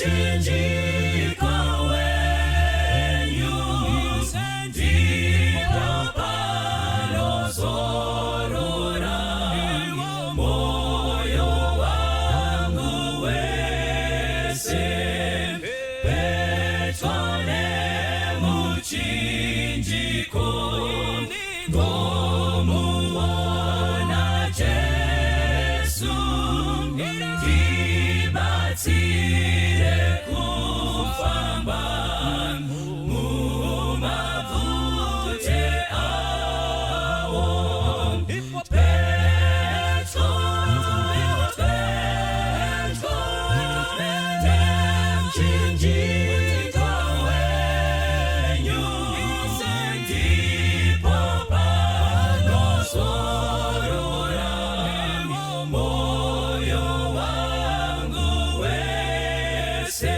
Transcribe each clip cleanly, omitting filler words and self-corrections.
Nemuchinjiko wenyu ndipo panozorora moyo wangu wese, pedyo nemuchinjiko ndomuona Jesu, ndibatsire kufamba mumabvute awo, pedyo, pedyo nemuchinjiko wenyu ndipo panozorora moyo wangu wese,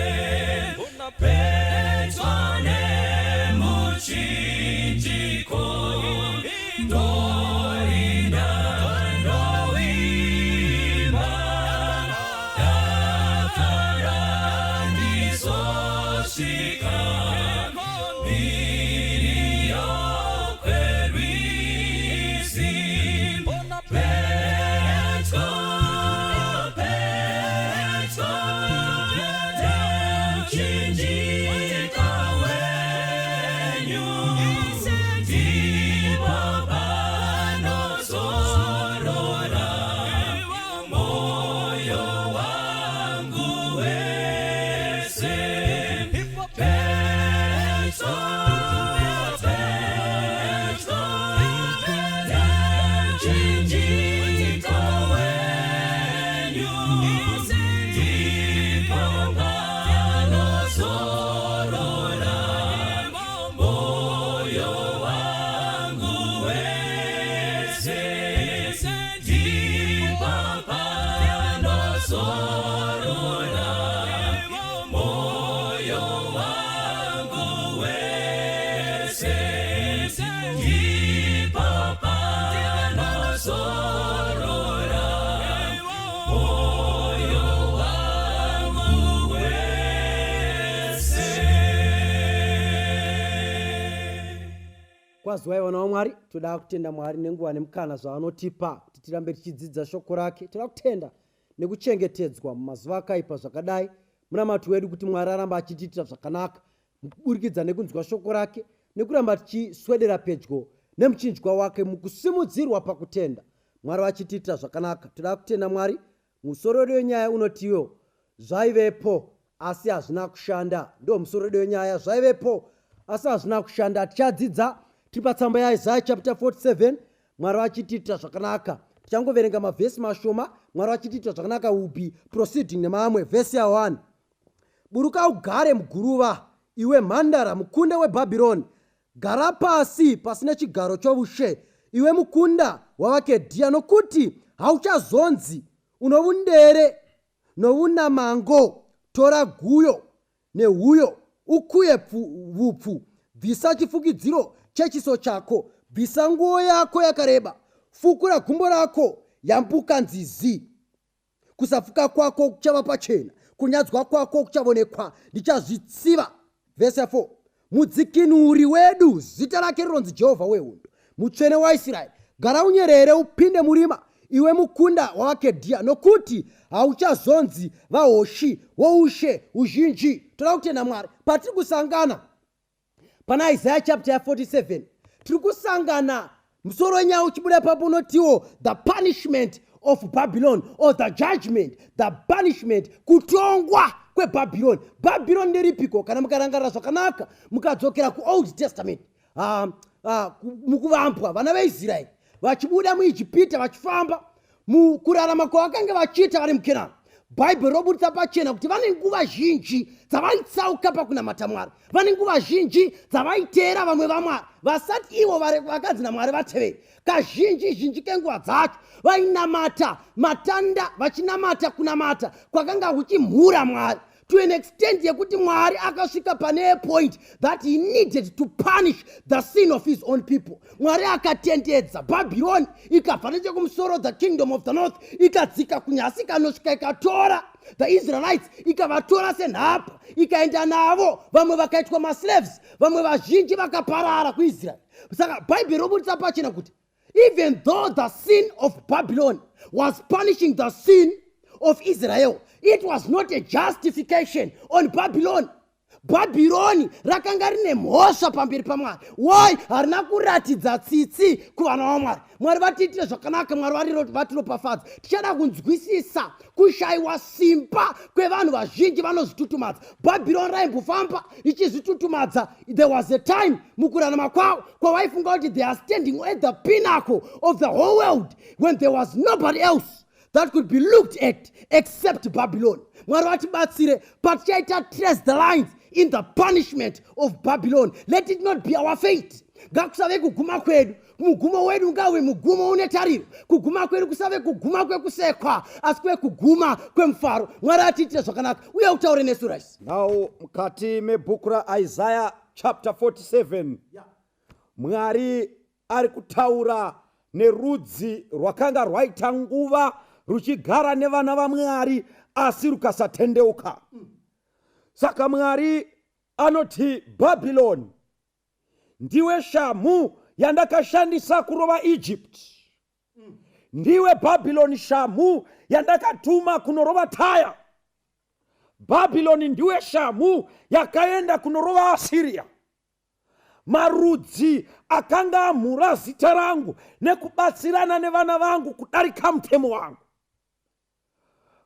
pedyo nemuchinjiko ndorinda, ndoimba, dakara ndizosvika mhiri yokwerwizi, pedyo, pedyo nemuchinjiko wenyu ndipo panozorora moyo wangu wese, pedyo, pedyo nemuchinjiko wenyu ndipo panozorora moyo wangu wese, ndipo panozorora moyo wangu wese, ndipo panozorora moyo wangu wese. Kwaziwai vana vaMwari. Toda kutenda Mwari nenguva nemukana zvaanotipa kuti tirambe tichidzidza shoko rake. Toda kutenda nekuchengetedzwa mumazuva akaipa zvakadai. Munamato wedu kuti Mwari aramba achitiitira zvakanaka mukuburikidza nekunzwa shoko rake nekuramba tichiswedera pedyo nemuchinjikwa wake mukusimudzirwa pakutenda, Mwari vachitiitira zvakanaka. Toda kutenda Mwari. Musoro wedu wenyaya unotiwo "Zvaivepo asi hazvina kushanda". Ndo musoro wedu wenyaya, "Zvaivepo asi hazvina kushanda". Tichadzidza tiri patsamba yaIsaya chapter 47, Mwari vachitiitira zvakanaka. Tichangoverenga mavhesi mashoma, Mwari vachitiitira zvakanaka. Will be proceeding nemamwe. Vhesi ya1: Buruka ugare muguruva, iwe mhandara, mukunda weBhabhironi. Gara pasi pasina chigaro choushe, iwe mukunda wavaKedhia, nokuti hauchazonzi unovundere novunamango. Tora guyo nehuyo, ukuye vupfu. Bvisa chifukidziro chechiso chako, bvisa nguo yako yakareba. Fukura gumbo rako, yambuka nzizi. Kusafuka kwako kuchava pachena, kunyadzwa kwako kuchavonekwa. Ndichazvitsiva. Vhesi ya4: Mudzikinuri wedu, zita rake rinonzi Jehovha wehondo, Mutsvene waIsraeri. Gara unyerere, upinde murima, iwe mukunda wavaKedhia, nokuti hauchazonzi vahoshi woushe uzhinji. Toda kutenda Mwari. Patiri kusangana pana Isaya chapter ya47, tiri kusangana musoro wenyaya uchibuda papo unotiwo "The punishment of Babylon" or "The judgment", the punishment, kutongwa kweBhabhironi. Bhabhironi nderipiko? Kana mukarangarira zvakanaka, mukadzokera kuOld Testament, mukuvambwa vana veIsraeri vachibuda muIjipita, vachifamba mukurarama kwavakanga vachiita vari muKenani, Bhaibheri robudisa pachena kuti vane nguva zhinji dzavaitsauka pakunamata Mwari, vane nguva zhinji dzavaiteera vamwe vamwari vasati ivo vakanzi naMwari vateveri. Kazhinji zhinji kenguva dzacho vainamata matanda, vachinamata kunamata kwakanga kuchimhura Mwari. To an extent yekuti Mwari akasvika pane a point that he needed to punish the sin of his own people. Mwari akatendedza Bhabhironi ikabva nechekumusoro, the kingdom of the north, ikadzika kunyasi, ikanosvika ikatora the Israelites, ikavatora senhapwa, ikaenda navo. Vamwe vakaitwa maslaves, vamwe vazhinji vakaparara kuIsrael. Saka Bhaibheri robudisa pachena kuti even though the sin of Babylon was punishing the sin of Israel, it was not a justification on Babylon. Bhabhironi rakanga rine mhosva pamberi paMwari. Why? Harina kuratidza tsitsi kuvana vaMwari. Mwari vatiitire zvakanaka, Mwari vatiropafadza. Tichada kunzwisisa kushayiwa simba kwevanhu vazhinji vanozvitutumadza. Bhabhironi raimbofamba richizvitutumadza. There was a time mukurarama kwavo kwavaifunga kuti they are standing at the pinnacle of the whole world, when there was nobody else that could be looked at except Babylon. Mwari vatibatsire patichaita trace the lines in the punishment of Babylon. Let it not be our fate. Ngakusave kuguma kwedu. Mugumo wedu ngave mugumo une tariro. Kuguma kwedu kusave kuguma kwekusekwa, asi kuve kuguma kwemufaro. Mwari atiitire zvakanaka. Uye utaure nesu, Rice. Now mukati mebhuku raIsaiah chapter 47, Mwari ari kutaura nerudzi rwakanga rwaita nguva ruchigara nevana vaMwari, asi rukasatendeuka. Saka Mwari anoti, "Bhabhironi, ndiwe shamhu yandakashandisa kurova Egypt. Ndiwe Bhabhironi, shamhu yandakatuma kunorova Taya. Bhabhironi, ndiwe shamhu yakaenda kunorova Asiriya, marudzi akanga amhura zita rangu nekubatsirana nevana vangu kudarika mutemo wangu.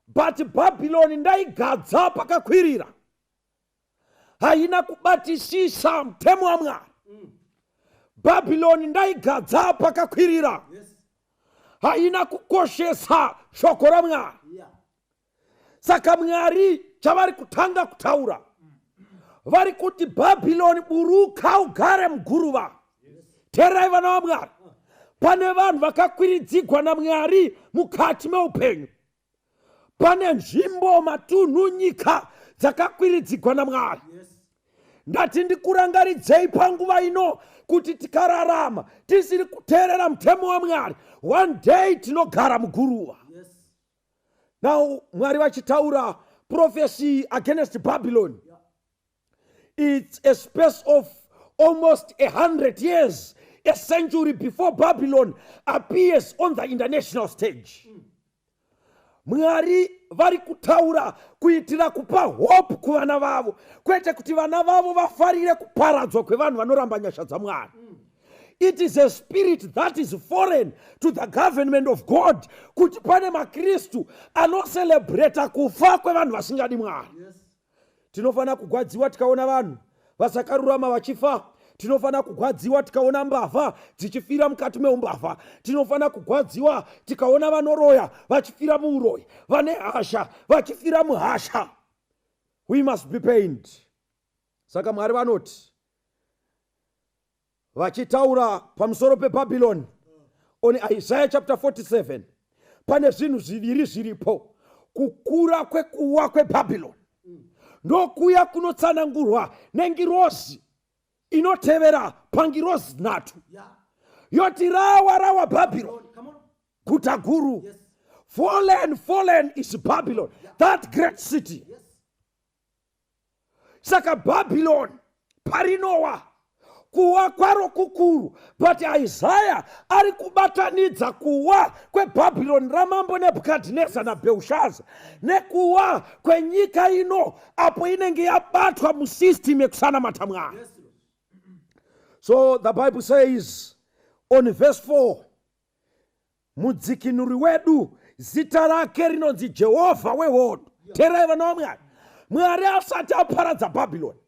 But Bhabhironi ndaigadza pakakwirira, haina kubatisisa mutemo waMwari. Bhabhironi ndaigadza pakakwirira, haina kukoshesa shoko raMwari." Saka Mwari chavari kutanga kutaura, vari kuti, "Bhabhironi, buruka ugare muguruva." Teerai, vana vaMwari, pane vanhu vakakwiridzigwa naMwari mukati meupenyu. Pane nzvimbo, matunhu, nyika dzakakwiridzigwa naMwari. Ndati ndikurangaridzei panguva ino kuti tikararama tisiri kuteerera mutemo waMwari, one day tinogara muguruva. Now Mwari vachitaura prophecy against Babylon, it's a space of almost 100 years, a century before Babylon appears on the international stage. Mwari vari kutaura kuitira kupa hope kuvana vavo, kwete kuti vana vavo vafarire kuparadzwa kwevanhu vanoramba nyasha dzaMwari. It is a spirit that is foreign to the government of God kuti pane maKristu anocelebrata kufa kwevanhu vasingadi Mwari. Tinofanira kugwadziwa tikaona vanhu vasakarurama vachifa. Tinofanira kugwadziwa tikaona mbavha dzichifira mukati meumbavha. Tinofanira kugwadziwa tikaona vanoroya vachifira muuroyi, vane hasha vachifira muhasha. We must be pained. Saka Mwari vanoti, vachitaura pamusoro peBhabhironi on Isaiah chapter 47, pane zvinhu zviviri zviripo. Kukura kwekuwa kweBhabhironi ndokuya kunotsanangurwa nengirozi inotevera pangirozi nhatu, yoti, "Rawa, rawa Bhabhironi, guta guru. Fallen, fallen is Babylon, that great city." Saka Bhabhironi parinowa, kuwa kwaro kukuru, but Isaya ari kubatanidza kuwa kweBhabhironi ramambo Nebhukadhineza naBheushaza nekuwa kwenyika ino apo inenge yabatwa musystem yekusanamata Mwari. So the Bible says on verse 4, "Mudzikinuri wedu zita rake rinonzi Jehovha wehondo." Teerai, vana vaMwari, Mwari asati aparadza Bhabhironi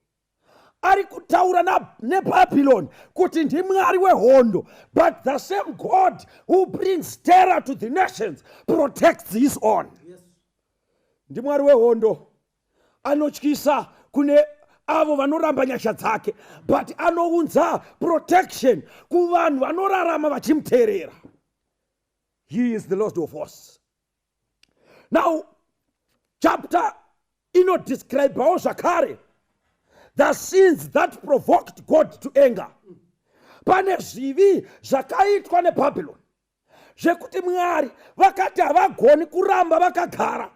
ari kutaura neBhabhironi kuti ndiMwari wehondo. But the same God who brings terror to the nations protects his own. NdiMwari wehondo anotyisa kune avo vanoramba nyasha dzake, but anounza protection kuvanhu vanorarama vachimuteerera. He is the Lord of hosts. Now chapter Inodescribewo zvakare the sins that provoked God to anger. Pane zvivi zvakaitwa neBhabhironi zvekuti Mwari vakati havagoni kuramba vakagara,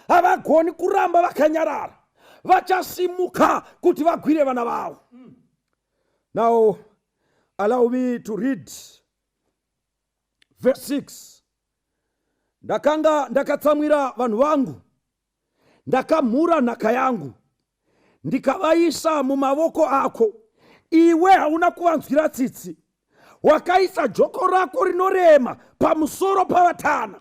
havagoni kuramba vakanyarara, vachasimuka kuti vagwire vana vavo. Now allow me to read verse 6. Ndakanga ndakatsamwira vanhu vangu, ndakamhura nhaka yangu, ndikavaisa mumavoko ako. Iwe hauna kuvanzwira tsitsi, wakaisa joko rako rinorema pamusoro pavatana.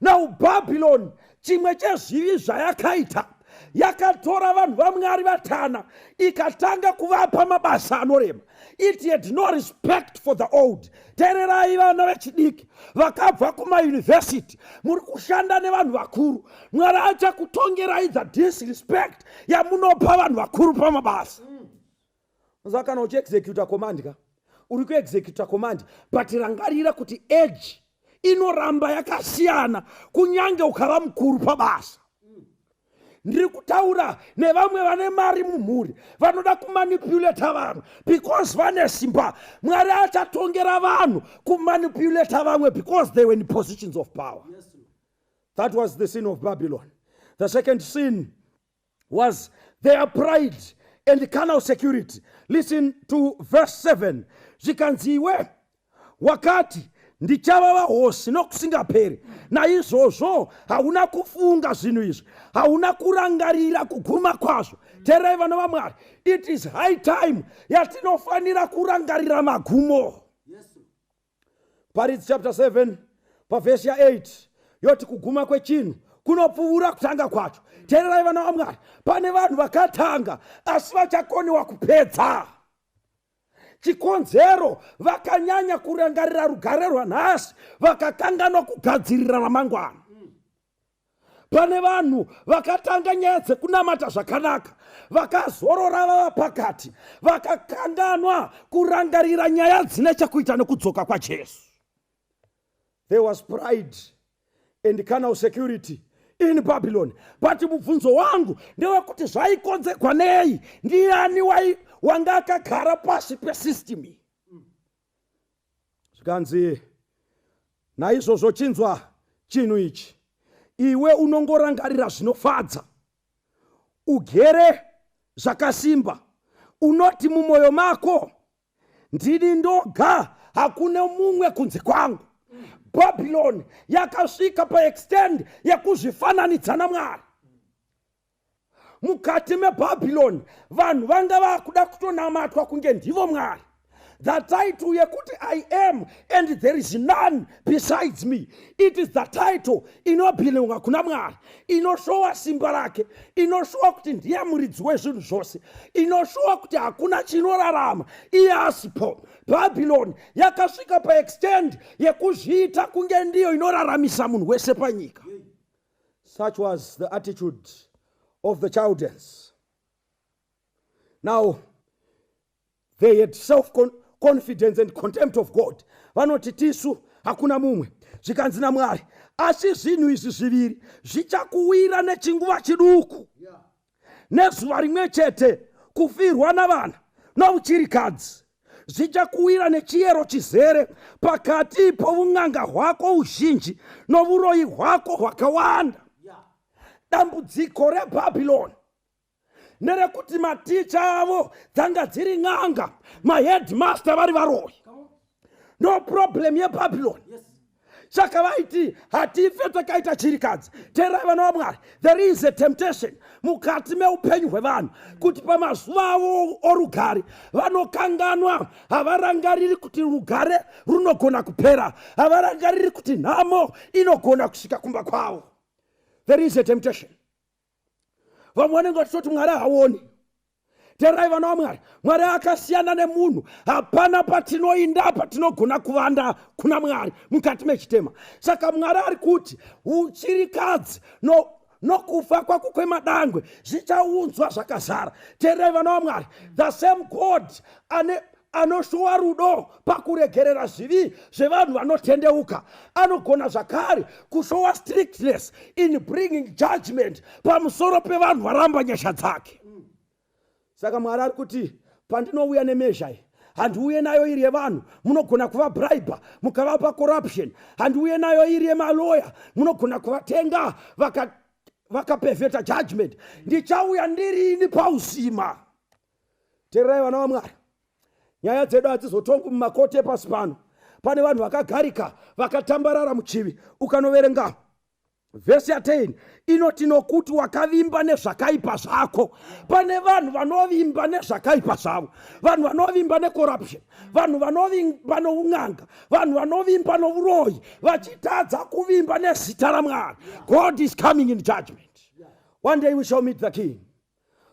Now Babylon, chimwe chezvivi zvayakaita, yakatora vanhu vaMwari vatana, ikatanga kuvapa mabasa anorema. It had no respect for the old. Teererai, vana vechidiki vakabva kumayunivhesiti, muri kushanda nevanhu vakuru, Mwari achakutongerai the disrespect yamunopa vanhu vakuru pamabasa. Saka kana uchiexecuta command ka, uri kuexecuta command, but rangarira kuti age inoramba yakasiyana kunyange ukava mukuru pabasa. Ndiri kutaura nevamwe vane mari mumhuri vanoda kumanipulata vamwe because vane simba. Mwari achatongera vanhu kumanipulata vamwe because they were in positions of power. That was the sin of Babylon. The second sin was their pride and carnal security. Listen to verse 7. Zvikanzi, iwe wakati, "Ndichava vahosi nokusingaperi." Naizvozvo hauna kufunga zvinhu izvi, hauna kurangarira kuguma kwazvo. Teererai, vana vaMwari, it is high time yatinofanira kurangarira magumo. Paridzi chapter 7 pavhesi ya8 yoti, "Kuguma kwechinhu kunopfuura kutanga kwacho." Teererai, vana vaMwari, pane vanhu vakatanga asi vachakoniwa kupedza. Chikonzero, vakanyanya kurangarira rugare rwanhasi, vakakanganwa kugadzirira ramangwana. Pane vanhu vakatanga nyaya dzekunamata zvakanaka, vakazorora vava pakati, vakakanganwa kurangarira nyaya dzine chekuita nekudzoka kwaJesu. There was pride and carnal security in Babylon. But mubvunzo wangu ndewekuti zvaikonzerwa nei? Ndiani wanga akagara pasi pesystem iyi? Zvikanzi, naizvozvo chinzwa chinhu ichi: iwe unongorangarira zvinofadza, ugere zvakasimba, unoti mumwoyo mako, "Ndini ndoga, hakuna mumwe kunze kwangu." Babylon yakasvika paextent yekuzvifananidza naMwari. Mukati meBhabhironi vanhu vanga vakuda kutonamatwa kunge ndivo Mwari. The title yekuti "I am and there is none besides me", it is the title inobelonga kuna Mwari, inoshowa simba rake, inoshowa kuti ndiye muridzi wezvinhu zvose, inoshowa kuti hakuna chinorarama iye asipo. Bhabhironi yakasvika paextent yekuzviita kunge ndiyo inoraramisa munhu wese panyika. Such was the attitude of the Chaldeans. Now they had self confidence and contempt of God. Vanoti, "Tisu, hakuna mumwe." Zvikanzi naMwari, asi zvinhu izvi zviviri zvichakuwira nechinguva chiduku, nezuva rimwe chete, kufirwa navana nouchirikadzi. Zvichakuwira nechiyero chizere pakati poun'anga hwako uzhinji novuroyi hwako hwakawanda. Dambudziko reBhabhironi nerekuti maticha avo dzanga dziri n'anga, maheadmaster vari varoyi. No problem yeBhabhironi. Saka vaiti, "Hatife takaita chirikadzi." Teerai, vana vaMwari, there is a temptation mukati meupenyu hwevanhu kuti pamazuva avo orugare vanokanganwa, havarangariri kuti rugare runogona kupera, havarangariri kuti nhamo inogona kusvika kumba kwavo. There is a temptation. Vamwe vanenge vachitoti Mwari haoni. Teerai, vana vaMwari, Mwari akasiyana nemunhu. Hapana patinoinda patinogona kuvanda kuna Mwari mukati mechitema. Saka Mwari ari kuti uchirikadzi no nokufa kwako kwemadangwe zvichaunzwa zvakazara. Teerai, vana vaMwari, the same God ane Anoshowa rudo pakuregerera zvivi zvevanhu vanotendeuka. Anogona zvakare kushowa strictness in bringing judgment pamusoro pevanhu varamba nyasha dzake. Saka Mwari ari kuti pandinouya nemezha iyi, handiuye nayo iri yevanhu, munogona kuvabribe mukavapa corruption. Handiuye nayo iri yemaloya, munogona kuvatenga vakapevheta judgment. Ndichauya ndirini pausima. Tererai vana vaMwari, nyaya dzedu hadzizotongwi mumakoti epasi pano. Pane vanhu vakagarika vakatambarara muchivi. Ukanoverenga vhesi ya10 inoti, nokuti wakavimba nezvakaipa zvako. Pane vanhu vanovimba nezvakaipa zvavo, vanhu vanovimba necorruption, vanhu vanovimba noun'anga, vanhu vanovimba nouroyi, vachitadza kuvimba nezita raMwari. God is coming in judgment. One day we shall meet the King.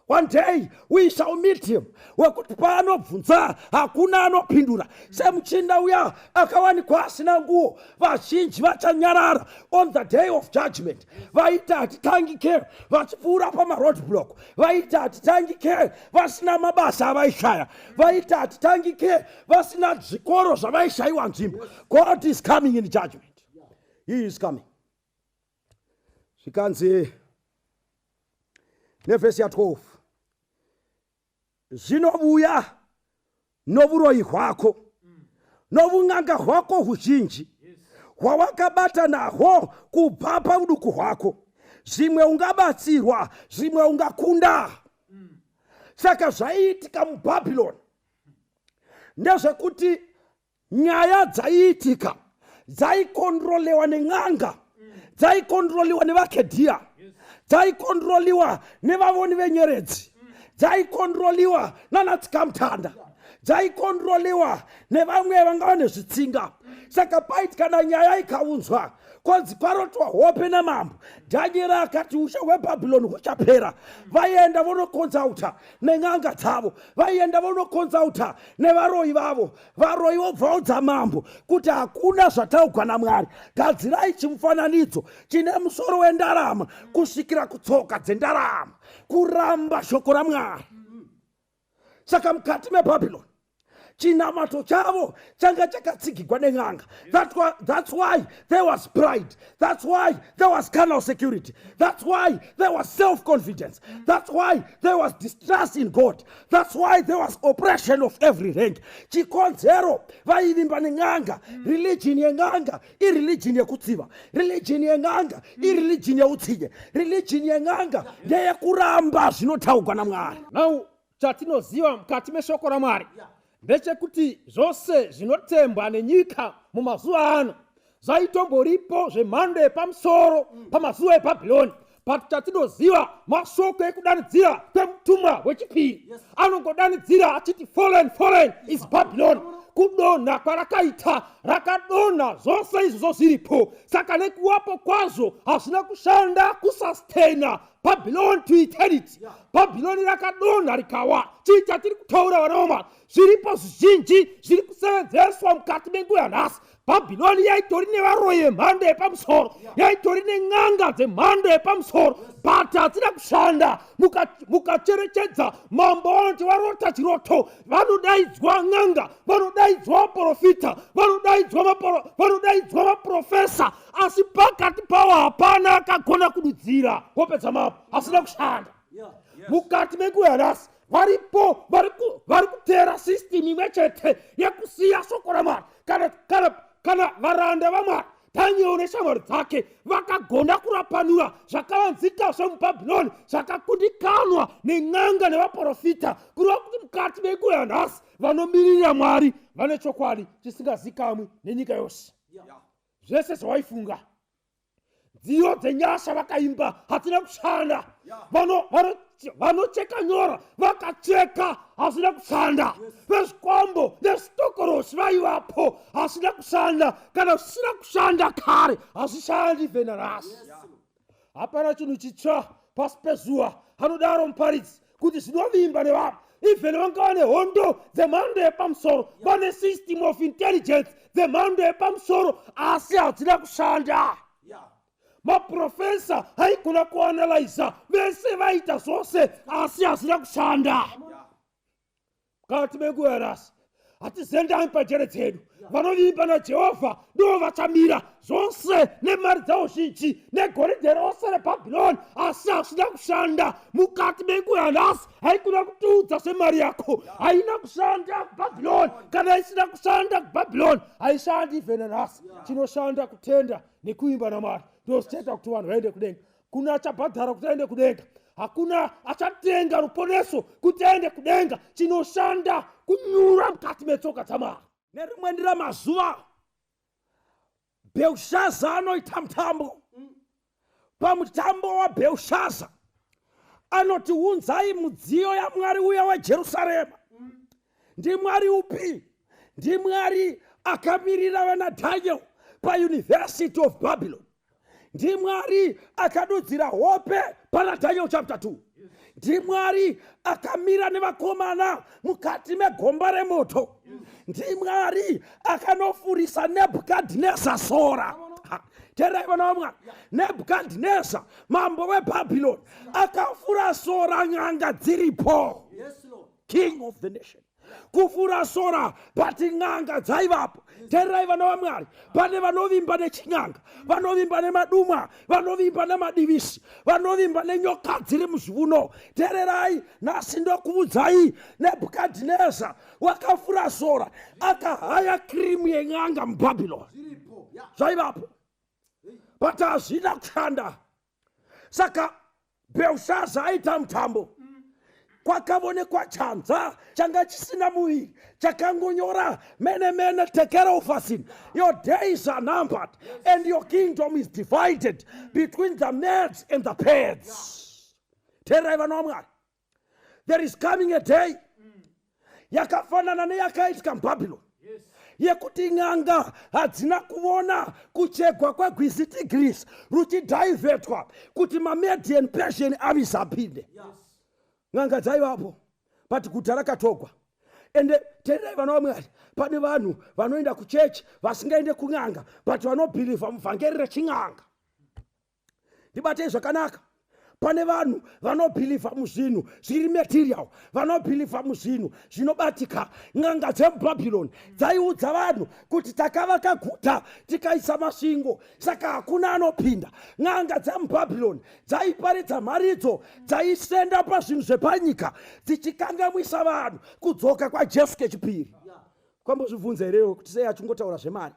One day we shall meet him, wekuti paanobvunza hakuna anopindura. Semuchinda uya akawanikwa asina nguo, vazhinji vachanyarara on the day of judgment. Vaiti hatitangi ke vachipfuura pamaroad block, vaiti hatitangi ke vasina mabasa avaishaya, vaiti hatitangi ke vasina zvikoro zvavaishayiwa nzvimbo. God is coming in judgment. He is coming. Zvikanzi nevhesi ya12, zvinovuya novuroyi hwako novun'anga hwako huzhinji hwawakabata nahwo kubva pauduku hwako. Zvimwe ungabatsirwa, zvimwe ungakunda. Saka zvaiitika muBhabhironi ndezvekuti nyaya dzaiitika dzaikontrolewa nen'anga, dzaikontroliwa nevakedhiya, dzaikontroliwa nevavoni venyeredzi, dzaikontroliwa nanatsikamutanda, dzaikontroliwa nevamwe vanga vane zvitsinga. Saka paiti kana nyaya ikaunzwa, kwanzi kwarotwa hope namambo, Dhanieri akati ushe hweBhabhironi huchapera, vaienda vonokonzauta nen'anga dzavo, vaienda vonokonzauta nevaroyi vavo. Varoyi vobva udza mambo kuti hakuna zvataugwa naMwari, gadzirai chimufananidzo chine musoro wendarama kusvikira kutsoka dzendarama, kuramba shoko raMwari. Saka mukati meBhabhironi chinamato chavo changa chakatsigigwa nen'anga. That's why there was pride, that's why there was carnal security, that's why there was self-confidence, that's why there was distrust in God, that's why there was oppression of every rank. Chikonzero vaivimba nen'anga. Religion yen'anga ireligion yekutsiva, religion yen'anga ireligion yeutsinye, religion yen'anga ndeyekuramba zvinotaugwa naMwari. Now chatinoziva mukati meshoko raMwari ndechekuti zvose zvinotembwa nenyika mumazuva ano zvaitomboripo zvemhando yepamusoro pamazuva eBhabhironi. But chatinoziva mashoko ekudanidzira kwemutumwa wechipiri, anongodanidzira achiti, "Fallen, fallen is Babylon." Kudonha kwarakaita, rakadonha zvose izvozvo zviripo. Saka nekuwapo kwazvo hazvina kushanda kusustaina Babylon to eternity. Babyloni rakadonha rikawa. Chii chatiri kutaura, vana vamwari? Zviripo zvizhinji zviri kusevenzeswa mukati menguva yanhasi. Bhabhironi yaitori nevaroyi vemhando yepamusoro, yaitori nen'anga dzemhando yepamusoro, but hadzina kushanda. Mukacherechedza mambo vanoti varota chiroto, vanodaidzwa n'anga, vanodaidzwa vaprofita, vanodaidzwa vaprofesa, asi pakati pavo hapana akagona kududzira hope dzamambo. Hasina kushanda. Mukati menguva yanhasi varipo vari kuteera system imwe chete yekusiya shoko raMwari. Kana varanda vaMwari Dhanieri neshamwari dzake vakagona kurapanura zvakavanzika zvemubhabhironi zvakakundikanwa nen'anga nevaprofita, kureva kuti mukati menguva yanhasi vanomiririra Mwari vane chokwadi chisingazikamwi nenyika yose. Zvese zvawaifunga, nziyo dzenyasha vakaimba, hadzina kushanda. Vanocheka nyora vakacheka, hazvina kushanda. Vezvikwambo nezvitokorosi vaivapo, hazvina kushanda. Kana zvisina kushanda kare, hazvishandi vhenarasi. Hapana chinhu chitsva pasi pezuva, anodaro Muparidzi, kuti zvinovimba nevanhu. Even vangava nehondo dzemhando yepamusoro, vane system of intelligence dzemhando yepamusoro, asi hadzina kushanda. Maprofesa haigona kuanalyza, vese vaita zvose, asi hazvina kushanda. Mukati menguva yarasi Hatizendami panjere dzedu. Vanovimba naJehovha ndivo vachamira, zvose nemari dzavo zhinji negoridhe rose reBhabhironi, asi hazvina kushanda mukati menguva yanhasi. Haikuna kutiudza semari yako haina kushanda kuBhabhironi. Kana isina kushanda kuBhabhironi, haishandi even nanhasi. Chinoshanda kutenda nekuimba naMwari, ndozvichaita kuti vanhu vaende kudenga. Kuna achabhadhara kuti aende kudenga? Hakuna achatenga ruponeso kuti aende kudenga. Chinoshanda kunyura mukati metsoka dzaMwari. Nerimwe ramazuva Belshaza anoita mutambo. Pamutambo waBelshaza anoti, "Unzai mudziyo yaMwari uya weJerusarema." NdiMwari upi? NdiMwari akamirira vana Daniel paUniversity of Babylon. NdiMwari akadudzira hope pana Daniel chapter 2. NdiMwari akamira nevakomana mukati megomba remoto. NdiMwari akanofurisa Nebhukadhineza sora. Teerai, vana vaMwari, Nebhukadhineza mambo weBhabhironi akafura sora n'anga dziripo. King of the nation kufura sora, but n'anga dzaivapo. Teerai, vana vaMwari, pane vanovimba nechin'anga, vanovimba nemadumwa, vanovimba nemadivisi, vanovimba nenyoka dziri muzviuno. Teererai, nhasi ndokuudzai, Nebhukadhineza wakafura sora akahaya cream yen'anga muBhabhironi. Zvaivapo, but hazvina kushanda. Saka Belshaza aita mutambo, kwakavonekwa chanza changa chisina muviri chakangonyora, "Mene mene tekel ufarsin, your days are numbered and your kingdom is divided between the Medes and the Persians." Teerai, vana vaMwari, there is coming a day yakafanana neyakaitika muBhabhironi, yekuti n'anga hadzina kuona kuchegwa kwegwizi Tigris ruchidhaivetwa kuti maMedian Persian armies apinde. N'anga dzaivapo, but guta rakatogwa. Ende teerai, vana vaMwari, pane vanhu vanoenda kuchechi vasingaende kun'anga, but vanobhilivha muvhangeri rechin'anga. Ndibatei zvakanaka. Pane vanhu vanobhilivha muzvinhu zviri material, vanobhilivha muzvinhu zvinobatika. N'anga dzemuBhabhironi dzaiudza vanhu kuti takavaka guta, tikaisa masvingo, saka hakuna anopinda. N'anga dzemuBhabhironi dzaiparidza mharidzo dzaisenda pazvinhu zvepanyika, dzichikangamwisa vanhu kudzoka kwaJesu kechipiri. Kwambozvibvunza herewo kuti sei achingotaura zvemari,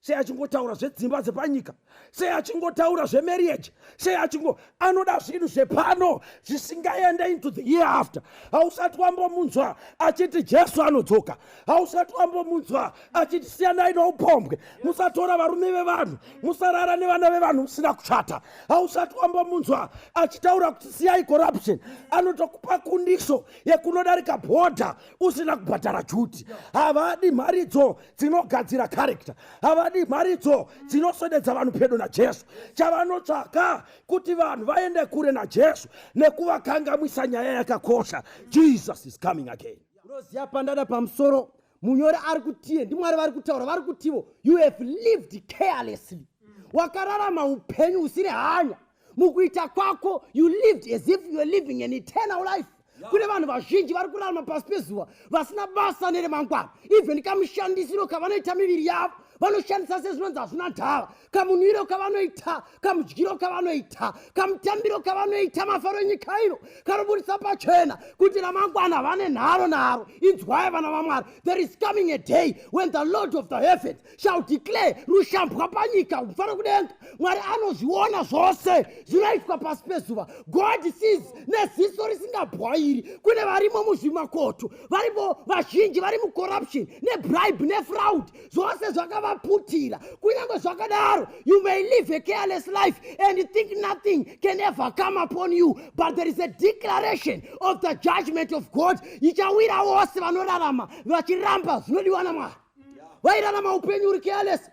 sei achingotaura zvedzimba dzepanyika, sei achingotaura zvemarriage, sei achingo anoda zvinhu zvepano zvisingaende into the year after? Hausati wambomunzwa achiti Jesu anodzoka. Hausati wambomunzwa achiti siyanai noupombwe, musatora varume vevanhu, musarara nevana vevanhu musina kuchata. Hausati wambomunzwa achitaura kuti siyai corruption. Anotokupa kundiso yekunodarika bhodha usina kubhadhara duty. Havadi mharidzo dzinogadzira character, havadi mharidzo dzinoswededza vanhu pedo naJesu. Chavanotsvaka kuti vanhu vaende kure naJesu nekuvakangamwisa nyaya yakakosha: Jesus is coming again. Unoziva pandada pamusoro, munyori ari kutiye ndiMwari vari kutaura, vari kutivo, "You have lived carelessly." Wakararama upenyu husiri hanya mukuita kwako. You lived as if you are living an eternal life. Kune vanhu vazhinji vari kurarama pasi pezuva vasina basa neremangwana. Even kamushandisiro kavanoita miviri yavo, vanoshandisa sezvinonzi hazvina ndava. Kamunwiro kavanoita, kamudyiro kavanoita, kamutambiro kavanoita mafaro enyika ino kanobudisa pachena kuti ramangwana vane nharo naro. Inzwai, vana vaMwari, there is coming a day when the Lord of the heavens shall declare rushambwa panyika mufaro kudenga. Mwari anozviona zvose zvinoitwa pasi pezuva. God sees neziso risingabwairi. Kune varimo muzvimakoto, varimo vazhinji vari mucorruption nebribe nefraud, zvose zvakavaputira. Kunyange zvakadaro, you may live a careless life and think nothing can ever come upon you, but there is a declaration of the judgment of God ichawira vose vanorarama vachiramba zvinodiwa naMwari. Vairarama upenyu uri careless,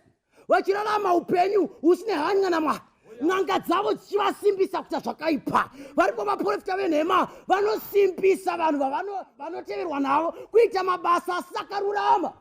vachirarama upenyu husine hanya naMwari, n'anga dzavo dzichivasimbisa kuita zvakaipa. Varipo vaprofita venhema vanosimbisa vanhu vanoteverwa navo kuita mabasa asakarurama.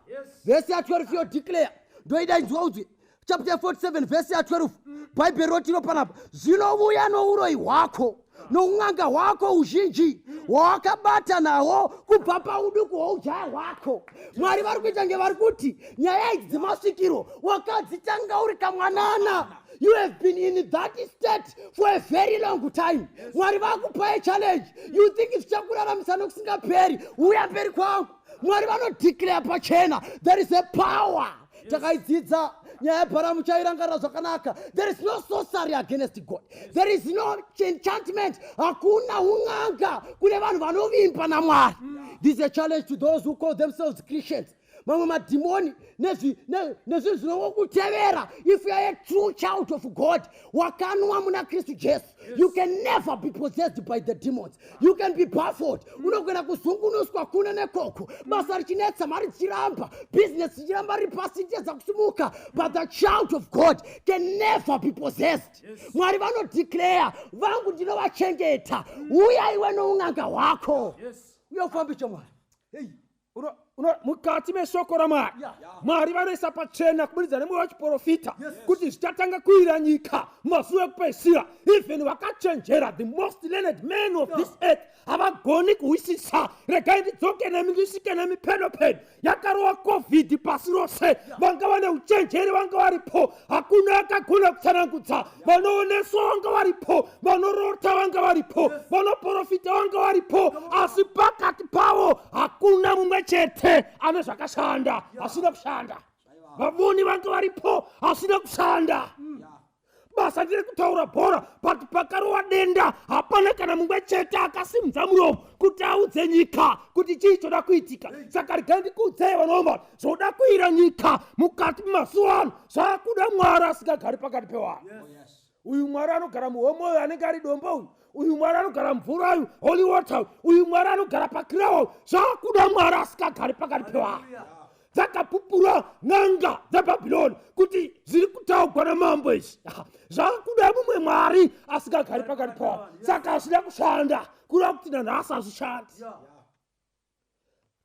Vhesi ya12 yodeclare, ndoida inzwa udzwi, chapter 47 vhesi ya12, Bhaibheri rotiro panapa, "Zvinovuya nouroyi hwako. Noun'anga hwako huzhinji hwawakabata nahwo kubva pauduku hwoujaya hwako. Mwari vari kuita nge vari kuti nyaya idzi dzemasvikiro wakadzitanga uri kamwanana. You have been in that state for a very long time. Mwari vakupai challenge. You think zvichakuraramisa nokusingaperi? Uya mberi kwangu. Mwari vanodeclare pachena, there is a power. Takaidzidza nyaya yabharamu, chairangarira zvakanaka. There is no sorcery against God. There is no enchantment. Hakuna un'anga kune vanhu vanovimba naMwari. This is a challenge to those who call themselves Christians. Mamwe madhimoni nezvinhu zvinongokutevera, if you are a true child of God, wakanwa muna Kristu Jesu, you can never be possessed by the demons. You can be baffled. Unogona kuzungunuswa kune nekoko, basa richinetsa, mari dzichiramba, bhizinesi richiramba riri pasi, richitedza kusimuka, but the child of God can never be possessed. Mwari vanodeclare, vangu ndinovachengeta. Uya iwe noun'anga hwako. Uya ufambiche Mwari. Hey. Mukati meshoko raMwari, Mwari vanoisa pachena kuburikidza nemweya wechiprofita kuti zvichatanga kuwira nyika mumazuva ekupedzisira, even vakachenjera, the most learned men of this earth, havagoni kuhwisisa. Regai ndidzoke nemi, ndisvike nemi pedo pedo. Yakarova COVID pasi rose, vanga vane uchenjeri vanga varipo, hakuna akagona kutsanangudza. Vanooneswa vanga varipo, vanorota vanga varipo, vanoprofita vanga varipo, asi pakati pavo hakuna mumwe chete ane zvakashanda. Hasina kushanda. Vavoni vanga varipo, hasina kushanda. Basa ndiri kutaura bhora, but pakarova denda hapana kana mumwe chete akasimudza muromo kuti audze nyika kuti chii choda kuitika. Saka regai ndikuudzei, vanoma, zvoda kuira nyika mukati memazuva ano zvaakuda Mwari asingagari pakati pevanhu. Uyu Mwari anogara muhomwe uyu anenge ari dombo uyu, uyu Mwari anogara mvura uyu, holy water uyu, Mwari anogara pakirawa, zvaakuda Mwari asingagari pakati pevanhu. Dzakapupura n'anga dzebhabhironi kuti zviri kutaugwa namambo izvi zvakuda mumwe Mwari asingagari pakati pavo. Saka hazvina kushanda, kureva kuti nanhasi hazvishandi.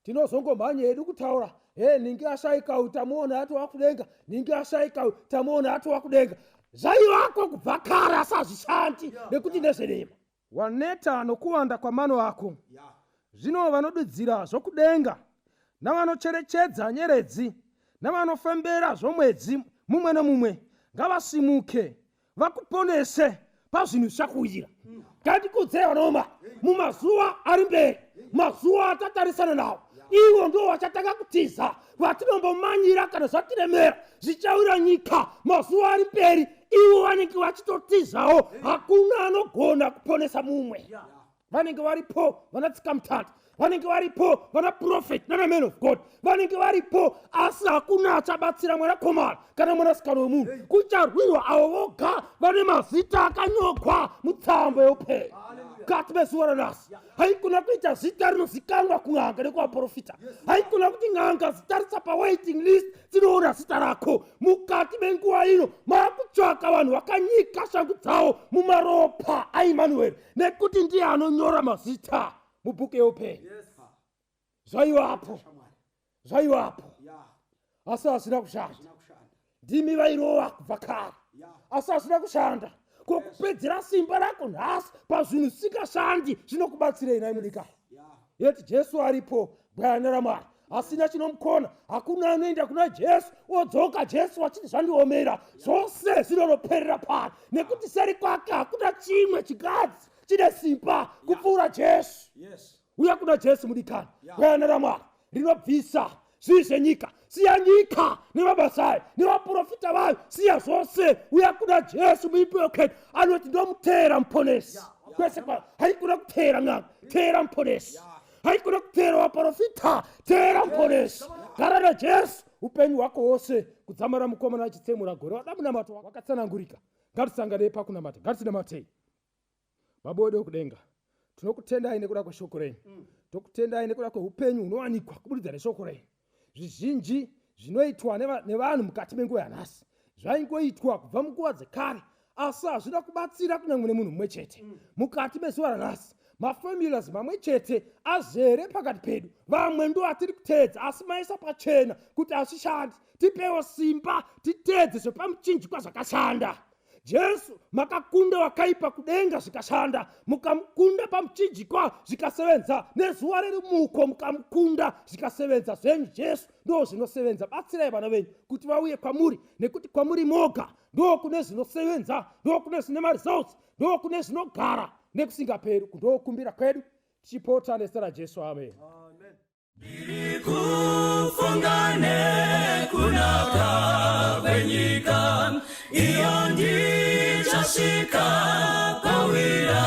Tinozongomhanya hedu kutaura, he, nhingi ashaika uyu, tamuona atova kudenga, nhingi ashaika uyu, tamuona atova kudenga. Zvaivako kubva kare, asi hazvishandi nekuti ndezvenema. Waneta nokuwanda kwamano ako. Zvino vanodudzira zvokudenga navanocherechedza nyeredzi navanofembera zvomwedzi mumwe nomumwe ngavasimuke vakuponese pazvinhu zvichakuwira. Ngandikudzei, vanoma, mumazuva ari mberi, mazuva atatarisana nawo, ivo ndo vachatanga kutiza vatinombomanyira kana zvatiremera. Zvichawira nyika mazuva ari mberi, ivo vanenge vachitotizawo. Hakuna anogona kuponesa mumwe. Vanenge varipo vana tsikamutanda, vanenge varipo vana prophet nana man of God, vanenge varipo, asi hakuna achabatsira mwanakomana kana mwanasikana wemunhu. Kucharwirwa avo voga vane mazita akanyorwa mutsambo yeupenyu. Kati mezuva ranhasi haikona kuita zita rinozikanwa kun'anga nekuvaprofita. Haikona kuti n'anga zitarisa pawaiting list dzinoona zita rako. Mukati menguva ino maakutsvaka vanhu vakanyika shangu dzavo mumaropa aEmmanueri, nekuti ndiye anonyora mazita mubhuku yeupenyu. Zvaivapo, zvaivapo, asi hazvina kushanda. Ndimi vairova kubva kare, asi hazvina kushanda. Kokupedzera simba rako nhasi pazvinhu zvisingashandi zvinokubatsirei nai mudikani? Yeti Jesu aripo, gwayana raMwari asina chinomukona. Hakuna anoenda kuna Jesu odzoka Jesu achiti zvandiomera. Zvose zvinonoperera pari, nekuti seri kwake hakuna chimwe chikadzi chine simba kupfuura Jesu. Uya kuna Jesu, mudikani, gwayana raMwari rinobvisa zvivi zvenyika. Siya nyika nemabasa ayo nevaprofita vayo, siya zvose, uya kuna Jesu. Muipi wekwedu anoti, ndomuteera Muponesi kwese kwa. Haikuna kuteera n'anga, teera Muponesi. Haikuna kuteera vaprofita, teera Muponesi. Gara naJesu upenyu hwako hwose kudzamara mukomana achitsemura gore. Wada munamato wakatsanangurika, ngatisanganei pakunamata. Ngatinamatei. Baba wedu wekudenga, tinokutendai nekuda kweshoko renyu. Tokutendai nekuda kweupenyu hunowanikwa kuburikidza neshoko renyu. Zvizhinji zvinoitwa nevanhu mukati menguva yanhasi zvaingoitwa kubva munguva dzekare, asi hazvina kubatsira kunyange nemunhu mumwe chete. Mukati mezuva ranhasi maformulas mamwe chete azere pakati pedu, vamwe ndo atiri kuteedza, asi maisa pachena kuti hazvishandi. Tipewo simba titeedze zvepamuchinjikwa zvakashanda. Jesu, makakunda wakaipa kudenga zvikashanda, mukamukunda pamuchinjikwa zvikasevenza, nezuva rerumuko mukamukunda zvikasevenza. Zvenyu Jesu ndo zvinosevenza. Batsirai vana venyu kuti vauye kwamuri, nekuti kwamuri moga ndo kune zvinosevenza, ndo kune zvine maresults, ndo kune zvinogara nekusingaperi. Ndokumbira kwedu tichipota nezita raJesu, amen. Ndiri kufunga nekunaka kwenyika iyo ndichasvika kwawira,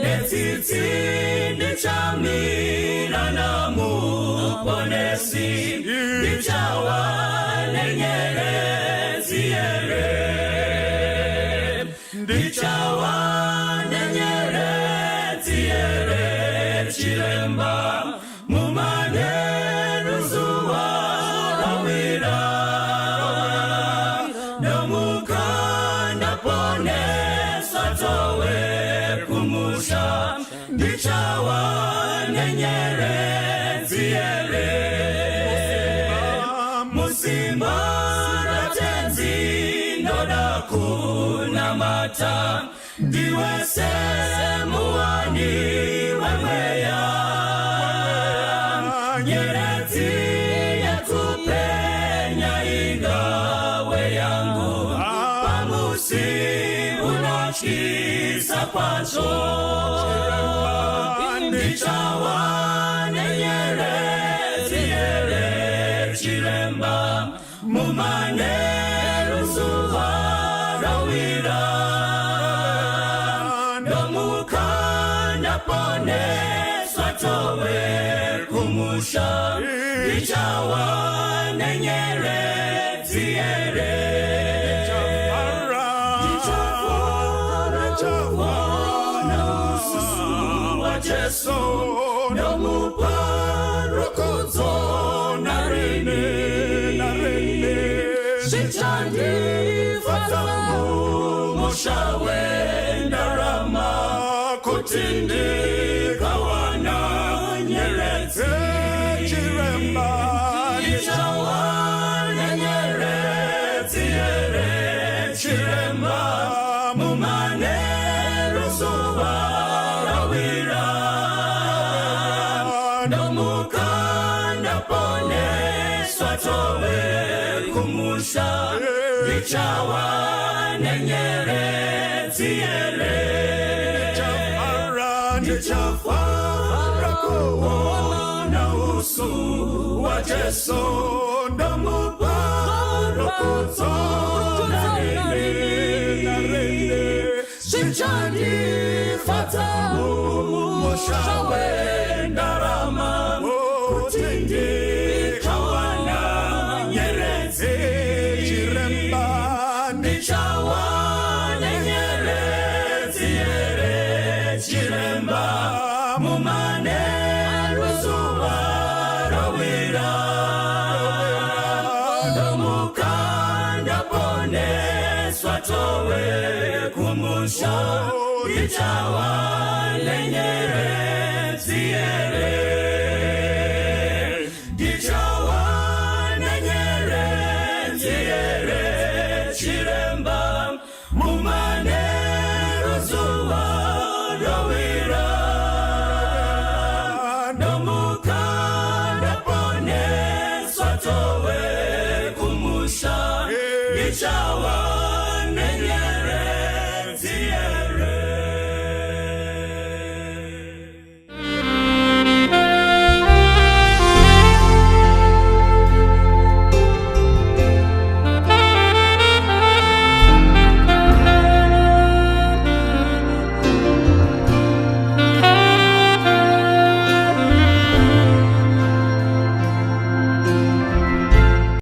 netsitsi ndichamira naMuponesi, ndichawa nenyeredzi here, ndichawa nenyeredzi here, chiremba, mumanheru zuva rawira, ndomuka ndaponeswa towe kumusha, ndichawa nenyeredzi here, musimba raTenzi ndoda kunamata, ndiwe semuwani wemweya, nyeredzi yekupenya ingawe yangu pamusi unotyisa kwazvo, ndichawa nenyeredzi here, chiremba, mumanheru zuva rawira, ndomuka ndaponeswa towe kumusha, ndichawa nenyeredzi here, ndichafara kuona uso waJesu, ndomupa rukudzo narini, zvichandifadza mumusha wendarama kuti ndikawana nyeredzi, chiremba, ndichawana nyeredzi here, chiremba, mumanheru zuva rawira, ndomuka ndaponeswa towe kumusha, ndichawa nenyeredzi here, ndichafara kuona uso waJesu, ndomupa rukudzo narini, zvichandifadza mumusha wendarama kuti ndikawana nyeredzi, chiremba, ndichawana nyeredzi here, chiremba, mumanheru zuva rawira, ndomuka ndaponeswa towe kumusha, ndichawa nenyeredzi here, ndichawa nenyeredzi here, chiremba, muma